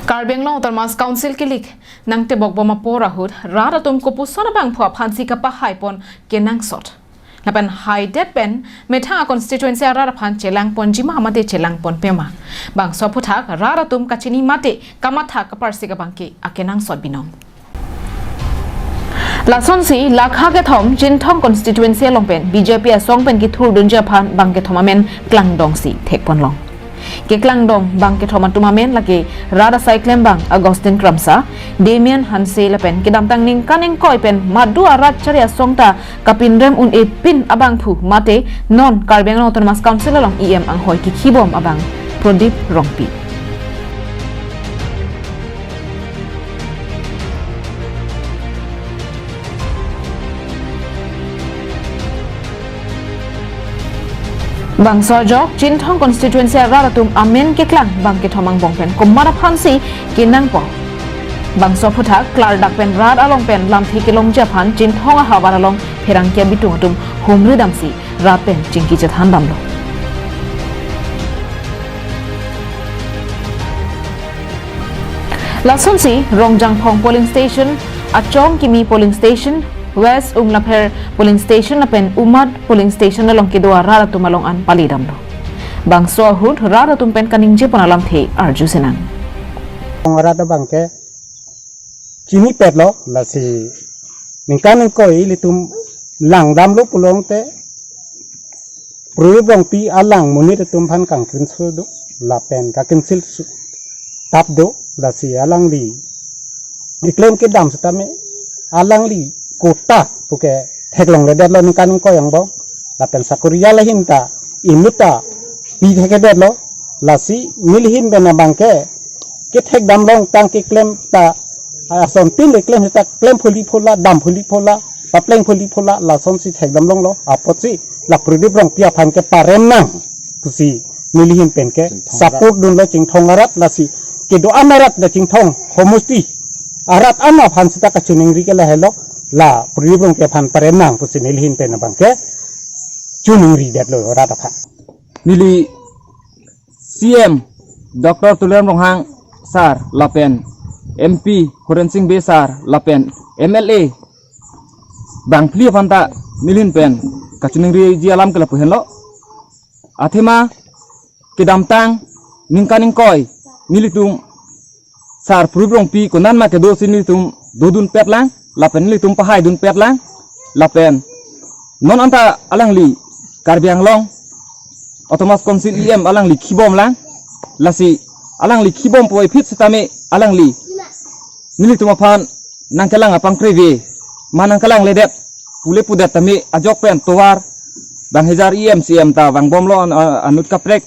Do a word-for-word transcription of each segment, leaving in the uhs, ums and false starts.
Karbi Anglong Autonomous Council kilik nangtebok bom apor ahut rat atum kopuson abangphu aphansi kapahai pon kenangsot. Lapen haidet pen methang a-constituency arat aphan chelang ponji ma mate chelang ponpe ma. Bangso aphuthak rat atum kachini mate kamatha kaparsik abangke akenangsot binong. Lasonsi lakha kethom Chinthong constituency along pen B J P asong pen kethurdunji aphan bang kethom amen klangdongsi thekponlong. Keklangdong bang kethom atum amen lake rat asai klembang Augustine Kramsa, Damian Hanse lapen kedamtang ningkan ingkoi pen madu arat chari asong ta kapinrem un-e pin abangphu mate non Karbi Anglong Autonomous Council along E M anghoi kikhibom abang Prodip Rongpi. Bangso ajok Chinthong constituency arat atum amen keklang bang kethom angbong pen komat aphansi kenangpo. Bangso aphuthak klardak pen rat along pen lamthe kelongji aphan Chinthong ahavar along pherangke abitung atum humri damsi rat pen chingki chethan damlo. Lasonsi Rongjangphong polling station, Achong Kimi polling station, West Umlapher polling station lapen Umad polling station along kedo arat atum along an pali damlo. Bangso ahut rat atum pen kaningjepon alamthe arju sinang. Rat abangke chinipetlo, lasi ningkan ingkoi ilitum langdamlo pulote Prodip Rongpi alang monit atum aphan kangkinsil do, lapen kakinsil su-, tap do, lasi alangli keklem kedam setame alangli kota puke theklongledetlo ningkan ingkoi angbong, lapen sakori ahin ta inut ta pithekdetlo, lasi nelihin pen abangke kethekdamlong tang keklem ta asontin le klem ta klem phuli phula, dam phuli phula, papleng phuli phula, lasonsi thekdamlonglo, apotsi la Prodip Rongpi aphan ke parem nang pusi nelihin pen ke Chinthong arat. Support dunlo Chinthong arat, lasi kedo-an arat la Chinthong homosti arat an aphan seta kachiningri ke lahelo, la Prodip Rongpi aphan parem nang pusi nelihin pen abangke chiningridetlo rat aphan. Neli C M Doctor Tuliram Ronghang sir lapen M P Horen Sing Bey sir lapen M L A bangphli aphan ta nelihin pen kachiningriji alam ke lapu henlo. Athema kedamtang ningkan ingkoi nelitum sir Prodip Rongpi konat ma kedo si nelitum dodunpetlang, lapen nelitum pahaidunpetlang, lapen non anta alangli Karbi Anglong Autonomous Council E M alangli khibomlang, lasi alangli khibom puvoiphit setame alangli nelitum aphan nangkelang apangkre ave, ma nangkelangledet pule pudet tame ajok pen tovar bang hejar E M C M ta vangbomlo an-, a-, anut kaprek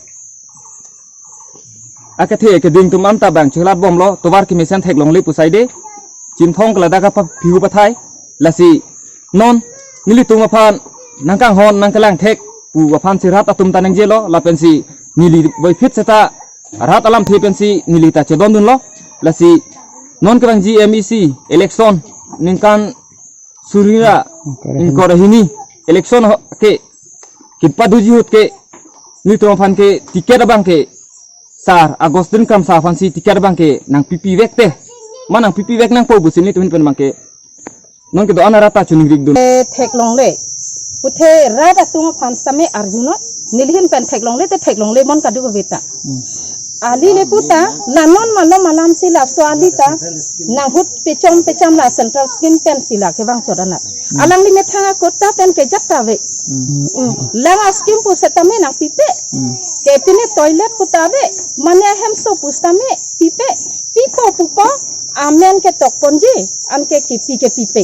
akethe keding atum anta bang chehlatbomlo, tovar kemesen theklongle pu saide, Chinthong ke ladak aphan pihu pathai, lasi non nelitum aphan nangkanghon nangkelangthek pu aphansi rat atum ta nangjelo, lapensi neli voiphit seta rat alamthe pensi neli ta chedondunlo, lasi non kevangji M A C election ningkan suri ra ingkoi ra hini election ho-, ke kipaduji ahut ke nelitum aphan ke ticket abangke sir Augustine Kramsa aphansi ticket abangke nangpipivek te, ma nangpipivek nangpo pusi nelitum ahin pen abangke non kedo-an arat ta chiningridun. Eh, theklongle puthe rat atum aphan setame arjunon, nelihin pen theklongle te theklongle mon kadokave ta. Hmm. Ali le puta, la non malom alamsi laso ali ta nanghut pechom pecham la central scheme pensi la kevang chodanat. Hmm. Alangli methang akota pen kejak ta ave. Hmm. Hmm. Lang a-scheme pu setame nangpipe. Hmm. Ke pine toilet pu ta ave, mane ahemso pu setame pipe. Pipo pupo, amen ketokponji, anke kipi ke pipe.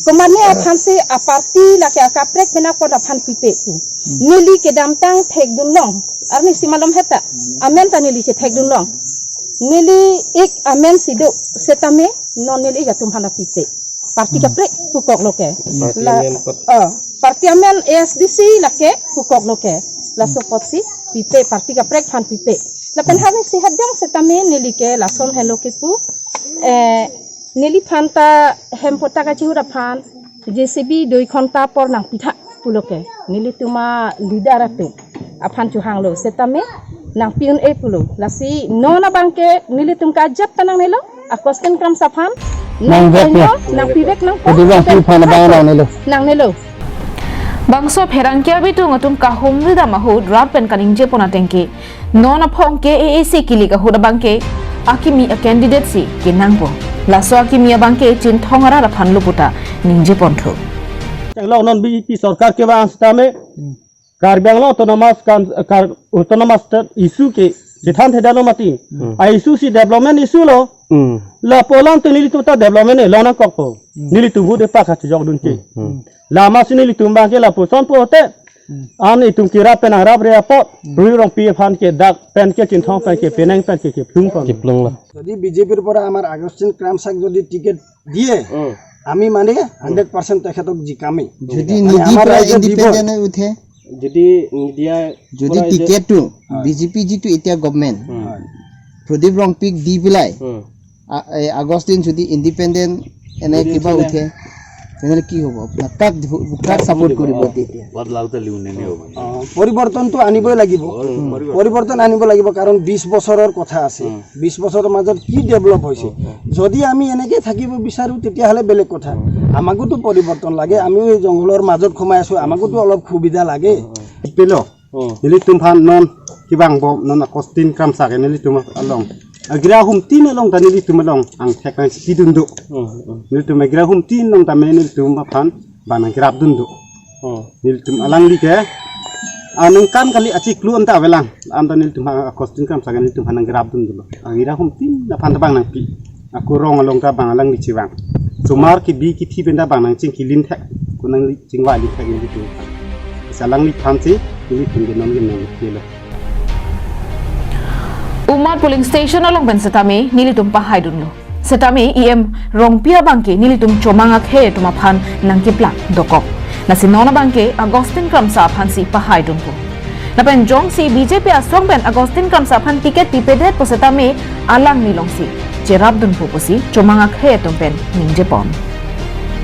Komane aphansi aparty lake akaprek pen apot aphan pipe pu. Hmm. Neli kedamtang thekdunlong, arni simalom heta, amen ta neli chethekdunlong. Neli ik amen si do setame, non neli ik atum aphan pipe. Party Hmm. kaprek pukoklo ke. Party La-, amen pat- oh, party amen A S D C lake pukoklo ke. Laso apotsi pipe, party kaprek aphan pipe. Lapen Hmm. habe sehat jong setame neli ke lason helo kipu. Eh, neliphan ta hem pota kachihut aphan J C B dui ghonta apor nangpitha pulo ke. Nelitum a-leader atum aphan chohanglo setame nangpi un-e pulo. Lasi non abangke nelitum ke ajat pen nangnelo, Augustine Kramsa aphan. Nang nangvek nangpinyo, lo. Nangpivek nangpo. Prodip Rongpi aphan abang nangnelo. Nangnelo. Bangso pherangke abitung atum kahumri dam ahut rat pen kaningjepon atengke, non aphong K A A C kilik ahut abangke akimi a-candidate si kenangpo. Laso akimi abangke Chinthong arat aphan lo puta ningjeponthu. Chenglo non B J P sorkar kevang sitame, Karbi Anglong Autonomous Coun-, Kar-, Autonomous State issue ke chethan thedetlo mati. Hmm. A-issue si development issue lo. Hmm. Lapu alam tu nelitum ta development e longnangkokpo. Hmm. Nelitum ahut epak kachijokdun ke. Hmm. Lama si nelitum abangke lapuson pulote. Hmm. An itum kerap pen nangrapre apot. Hmm. Prodip Rongpi aphan ke dak pen ke Chinthong pen ke penang pen ke keplung pon. Keplung lo. যদি বিজেপিৰ পৰা আমাৰ আগষ্টিন ক্ৰামচাক যদি টিকেট দিয়ে, উম। আমি মানে hundred percent তেখেতক জিকামেই। যদি মানে নিদি আমাৰ পৰা ৰাইজে দিব। ইণ্ডিপেণ্ডেণ্ট হৈ উঠে? যদি নিদিয়া যদি পৰা টিকেটটো হয়। বিজেপি যিটো এতিয়া গভৰ্ণমেণ্ট, উম। হয়। প্ৰদীপ ৰংপিক দি পেলাই উম। আ-, এই আগষ্টিন যদি ইণ্ডিপেণ্ডেণ্ট এনে যদি কিবা উঠে। উঠে, তেনেহ'লে কি হ'ব? আপোনাৰ কাক দিব, কাক ছাপোৰ্ট কৰিব তেতিয়া? বদলাও তো লিউ নেনে হ'ব। অ, পৰিৱৰ্তনটো আনিবই লাগিব। উম। পৰিৱৰ্তন আনিব লাগিব, কাৰণ বিশ বছৰৰ কথা আছে। উম। বিশ বছৰৰ মাজত কি ডেভেলপ হৈছে? উম, উম। যদি আমি এনেকে থাকিব বিচাৰো, তেতিয়াহ'লে বেলেগ কথা। উম। আমাকোতো পৰিৱৰ্তন লাগে, আমিও এই জংঘলৰ মাজত সোমাই আছো, আমাকোতো অলপ সুবিধা লাগে। উম, উম। Pilo. Hmm. Nelitum aphan non kevang bom non Agustin Kramsa ke nelitum along. Agira humtin along ta nelitum along angthek nangpidun do. Hmm, hmm. Nelitum agira humtin along ta me nelitum aphan bang nangkerapdun do. Hmm. Nelitum alangli ke aningkan kali achiklo anta avelang. Anta nelitum aphan Agustin Kramsa ke nelitum aphan nangkerapdun dolo. Agira humtin aphan ta bang nangpi. Ako rong along ta bang alangli chevang. Osomar kebi kethe pen ta bang nangchingki linthek, ko nangchingvai linthek nelitum. Lasi alangliphan si nelitum ke non ke nangpilo. Umar polling station along pen setame nelitum pahaidunlo. Setame E M Rongpi abangke nelitum chomang akhei atum aphan nangkeplak dokok. Lasi non abangke Agustin Kramsa aphan si pahaidunpo. Lapen jongsi B J P asong pen Agustin Kramsa aphan ticket pipedetpo setame alangli along si cherapdunpo pusi chomang akhei atum pen ningjepon.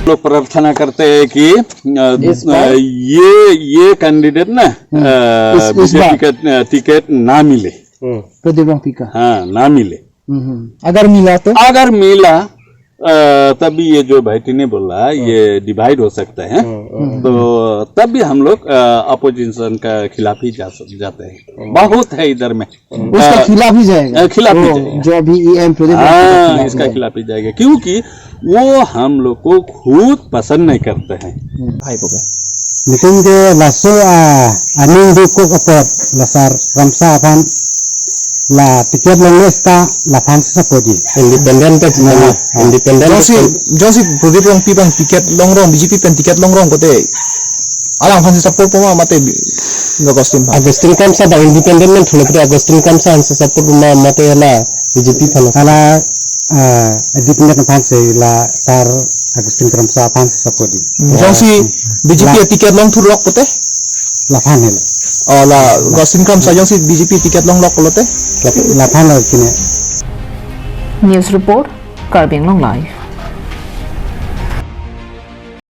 लोग प्रार्थना करते हैं कि, अ, इस बार अ, ये, ये कैंडिडेट ना, हम्म। अ, इस, इस बीजेपी बार। का, अ, टिकट ना मिले। हम्म। प्रदीप रंगपी का। हाँ, ना मिले। हम्म, हम्म। अगर मिला तो? अगर मिला, अ, तभी ये जो भाईटी ने बोला, हम्म। ये डिवाइड हो सकता है। हम्म, हम्म। तो तब भी हम लोग, अ, अपोजिशन का खिलाफ ही जा सक-, जाते हैं। हम्म। बहुत है इधर में। उसका अ, खिलाफ ही जाएगा। अ, खिलाफ ही वो जाएगा। जो अभी E M प्रदीप हाँ, रंगपी का खिलाफ इसका जाएगा। खिलाफ ही जाएगा, क्योंकि वो हम लोग को खुद पसंद नहीं करते हैं। Hmm, hai po ke. Nelitum ke laso, ah, aning dokok apot la sar Kramsa aphan la ticket longle seta laphan si support ji. Independent ke, nah, independent jongsi, ke. Jongsi Prodip Rongpi abang ticket longrong, B J P pen ticket longrong pulote alangphan si support po ma mate bi-, Agustin aphan? Agustin Kramsa abang independent pen thulo pulote Agustin Kramsa aphan si support po ma mate la B J P aphan? Hala, ah, independent aphan si la sar Agustin Kramsa aphan si support ji. Hmm, jongsi B J P la ticket longthurlok pulote? Laphan helo. Oh, la Agustin Kramsa jongsi B J P ticket longlok pulote? La, laphan lo kine. News report, Karbi Anglong Live.